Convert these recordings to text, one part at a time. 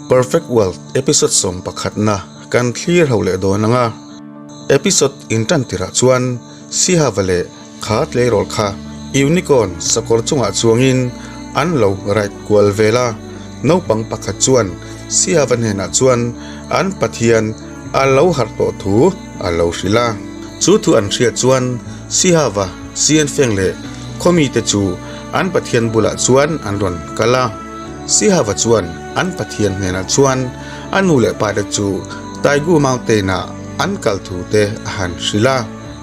Perfect World episode 11na kan thlir ho leh dawn ang a. Episode intan tirah chuan Sihava leh kha tleirawl kha Unicorn sakawr chungah chuangin an lo ride kual vel a. Naupang pakhat chuan Sihava hnenah chuan an Pathian a lo harh tawh thu a lo hrilh a. Chu thu an hriat chuan Sihava, Sianfeng leh khawmite chu an Pathian bulah chuan an rawn kal a. Sihava chuan an Pathian hnenah chuan a nu leh pate chu Taigu Mountain-ah an kal thu te a han hrilh a.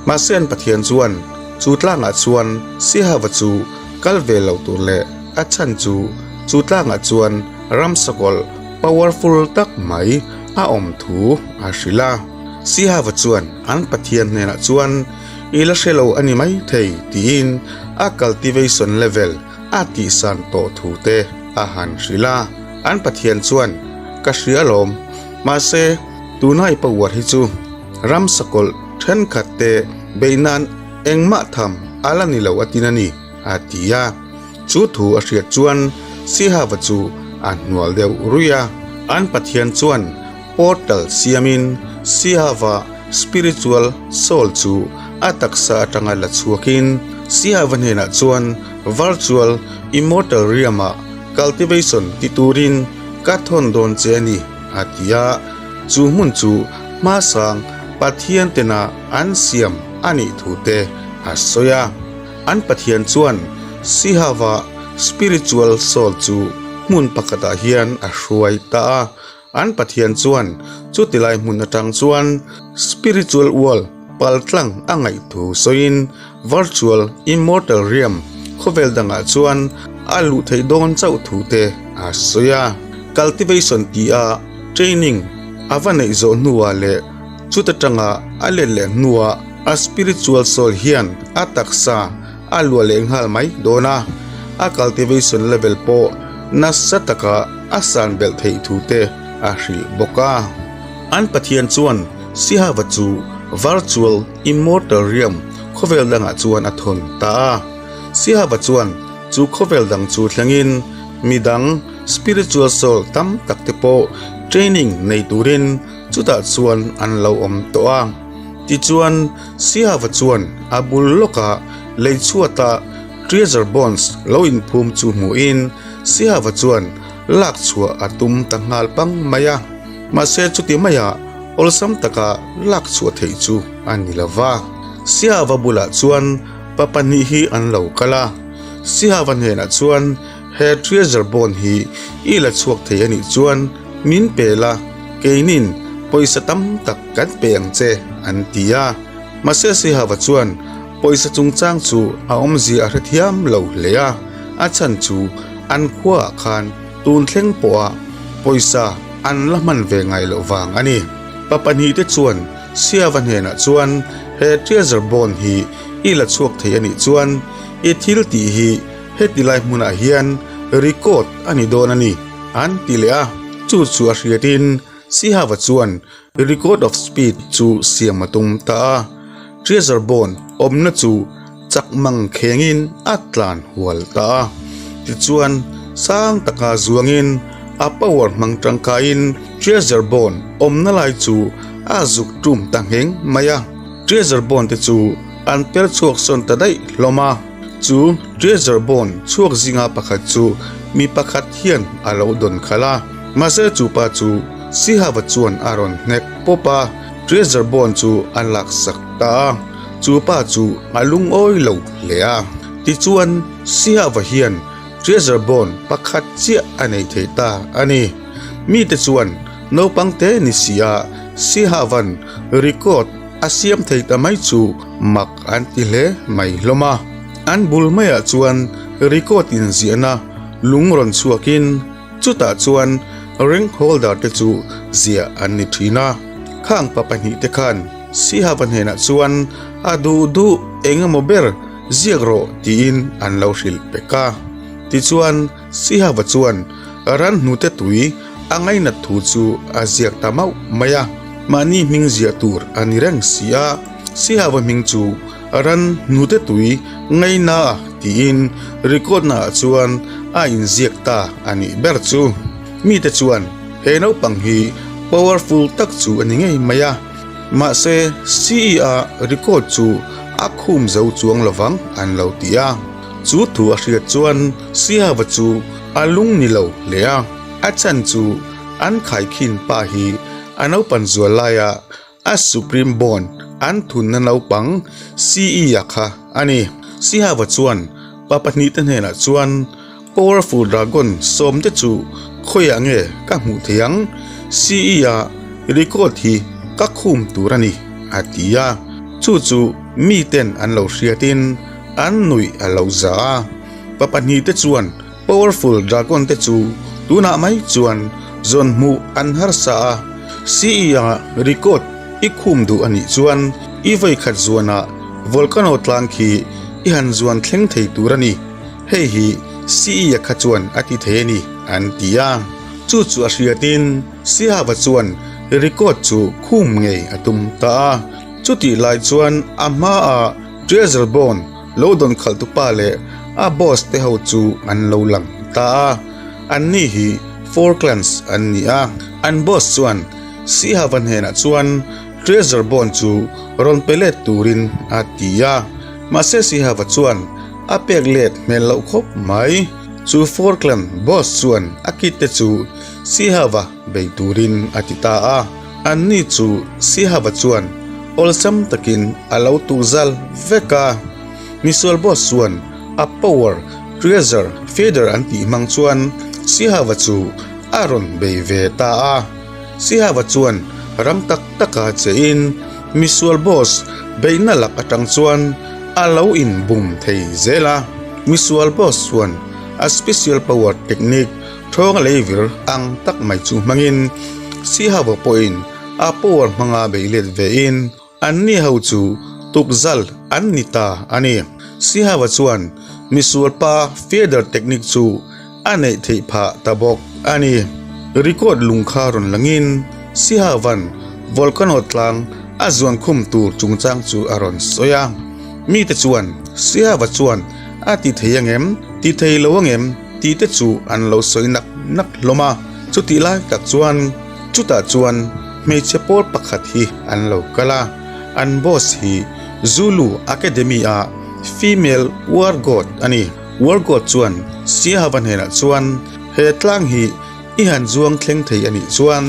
Mahse an Pathian chuan chu tlangah chuan Sihava chu kal ve lo tur leh a chhan chu chu tlangah chuan ramsakawlh powerful tak mai a awm thu a hrilh a. Sihava chuan an Pathian hnenah chuan I la hre lo a ni maithei tiin a cultivation level a tihsan tawh thu te a han hrilh a. An Pathian chuan, Ka hria alawm, mahse tuna i power hi chu ramsakawlh thenkhat te beih nan engmah tham a la ni lo a tin a ni, a ti a. Chu thu a hriat chuan Sihava chu a hnual deuh ruih a. An Pathian chuan portal siamin Sihava spiritual soul chu a taksa atanga la chhuakin Sihava hnenah chuan virtual immortal realm-ah cultivation ti turin ka thawn dawn che a ni, a ti a. Chu hmun chu hmasang Pathian tena an siam a nih thu te a sawi a. An Pathian chuan Sihava spiritual soul chu hmun pakhatah hian a hruai ta a. An Pathian chuan chuti lai hmun atang chuan spiritual world paltlang a ngaih thu sawiin virtual immortal realm khawvel dangah chuan a luh theih dawn chauh thu te a sawi a. Cultivation tia training a va neih zawh hnuah leh chuta tanga a let leh hnuah a spiritual soul hian a taksa a luah leh nghal mai dawn a, a cultivation level pawh nasa taka a san belh theih thu te a hrilh bawk a. An Pathian chuan Sihava chu virtual immortal realm khawvel dangah chuan a thawn ta a. Sihava chuan chu khawvel dang chu thlengin midang spiritual soul tam tak te pawh training nei turin chutah chuan an lo awm tawh a. Tichuan Sihava chuan a bul lawkah lei chhuata treasure bonds lo inphum chu hmuhin Sihava chuan lak chhuah a tum ta nghal pang mai a. Mahse chuti maiah awlsam taka lak chhuah theih chu a ni lo va. Sihava bulah chuan pa pahnih hi an lo kal a. Sihava hnenah chuan he treasure bond hi i la chhuak thei a nih chuan min pe la, keinin pawisa tam tak kan pe ang che an ti a. Mahse Sihava chuan pawisa chungchang chu a awmzia a hrethiam lo hle a, a chhan chu an khuaah khan tun thleng pawha pawisa an la hman ve ngai loh vang a ni. Pa pahnihte chuan Sihava hnenah chuan he treasure bond hi i la chhuak thei a nih chuan i thil tih hi heti lai hmunah hian record a ni dawn a ni an ti leh a, chu chu a hriatin Sihava chuan record of speed chu siam a tum ta a, treasure bond awmna chu chak mang khengin a tlan hual ta a, tichuan sang taka zuangin a power hmang tangkaiin treasure bond awmna lai chu a zuk tum ta ngheng mai a, treasure bond te chu an per chhuak sawn ta daih hlawm a. Chu treasure bond chhuak zinga pakhat chu mi pakhat hian a lo dawn khalh a, mahse chu pa chu Sihava chuan a rawn hnek pawp a, treasure bond chu a laksak ta a, chu pa chu a lungawi lo hle a. Tichuan Sihava hian treasure bond pakhat chiah a nei thei ta a ni. Mite chuan naupang te ni si a Sihava'n record A siam thei ta mai chu mak an ti hle mai hlawm a. An bul maiah chuan record inziahna lung rawn chhuakin chutah chuan rank holder te chu ziah an ni thin a. Khang pa pahnih te khan Sihava hnenah chuan a duh duh eng emaw ber ziak rawh tiin an lo hrilh pek a. Tichuan Sihava chuan ran hnute tui a ngainat thu chu a ziak ta mauh mai a, mahni hming ziah tur a ni reng si a, Sihava hming chu ran hnute tui ngaina tiin record naah chuan a inziak ta a nih ber chu. Mite chuan. He naupang hi powerful tak chu a ni ngei mai a, mahse CE-a record chu a khum zo chuang lovang an lo ti a. Chu thu a hriat chuan Sihava chu a lung ni lo hle a, a chhan chu an khaikhin pa hi a naupan zual laia A Supreme Bond an thunna naupang CE-a kha a ni. Sihava chuan pa pahnihte hnenah chuan Powerful Dragon sawmte chu khawiah nge ka hmuh theih ang? CE-a record hi ka khum tur a ni, a ti a. Chu chu miten an lo hriatin an nuih a lo za a. Pa pahnihte chuan Powerful Dragon te chu tunah mai chuan zawn hmuh an harsa a, CE-a record i khum duh a nih chuan i vawikhat zuanah Volcano tlang khi i han zuan thleng thei tur a ni, hei hi CE-a kha chuan a ti thei a ni, an ti a. Chu chu a hriatin Sihava chuan record chu khum ngei a tum ta a. Chutih lai chuan a hmaah Treasure Bone Lo dawn khalhtu pa leh a boss te ho chu an lo lang ta a, an ni hi Four Clans an ni a, an boss chuan Sihava hnenah chuan treasure bond chu rawn pe let turin a ti a, mahse Sihava chuan a pek let hmel loh khawp mai. Chu Four Clan boss chuan a kit te chu Sihava bei turin a ti ta a, an ni chu Sihava chuan awlsam takin a lo tukzal vek a. Misual boss chuan a power treasure feather an tih hmang chuan Sihava chu a rawn bei ve ta a. Sihava chuan ram tak taka che in misual boss beihna lak atang chuan a lo inbum thei zel a. Misual boss chuan a special power technique Thawng a lei vir ang tak mai chu hmangin Sihava pawhin a power hmanga bei let vein anni ho chu tukzal an ni ta a ni. Sihava chuan misual pa feather technique chu a neih theih phah ta bawk a ni. Record lung kha rawn langin Sihava'n volcano tlang a zuan khum tur chungchang chu a rawn sawi a. Mite chuan Sihava chuan a ti thei angem, ti thei lo angem? Tih te chu an lo sawi nak nak hlawm a, chutih lai tak chuan chutah chuan hmeichhe pawl pakhat hi an lo kal a, an boss hi Zulu Academy a female war god a ni. War god chuan Siahava hnenah chuan he tlang hi i han zuang thleng thei a nih chuan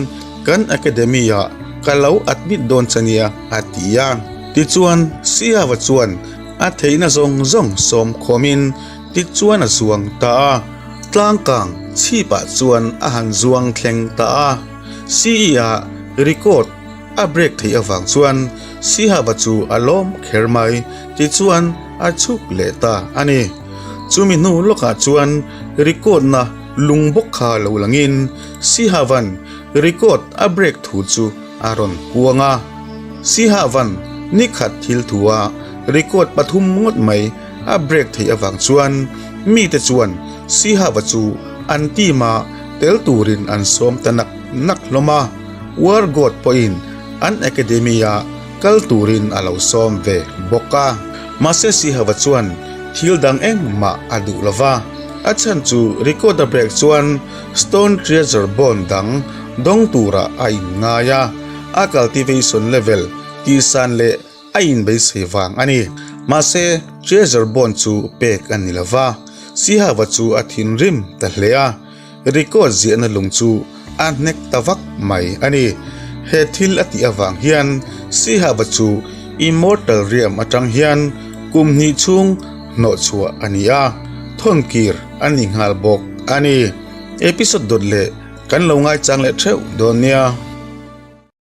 kan academy ah ka lo admit dawn che nia a ti a. Tichuan Siahava chuan a theihna zawng zawng sawm khawmin Tichuan a zuang ta a, tlangkang chhipah chuan a han zuang thleng ta a. CE-a record a break theih avang chuan Sihaba chu a lawm kher mai, tichuan a chhuk leh ta a ni. Chumi hnu lawkah chuan record na lung bawk kha lo langin Sihavan record a break thu chu a rawn puang a. Sihavan nikhat thil thua record pathum ngawt mai A break theih avang chuan mite chuan Sihava chu an team a tel turin an sawm ta nak nak hlawm a, War God pawhin an academy a kal turin a lo sawm ve bawk a. Mahse Sihava chuan thil dang engmah a duh lo va, a chhan chu record a break chuan Stone Treasure Bond dang dawng turah a inngai a, a cultivation level tihsan leh A inbeisei vang a ni. Mahse, Treasure Bond chu pek a ni lo va, Sihava chu a thinrim ta hle a, record ziahna lung chu a hnek ta vak mai a ni. He thil a tih avang hian Sihava chu Immortal Realm atang hian kum hnih chhung hnawhchhuah a ni a, thawnkir a ni nghal bawk a ni. Episode dawt leh kan lo ngaichang leh theuh dawn nia.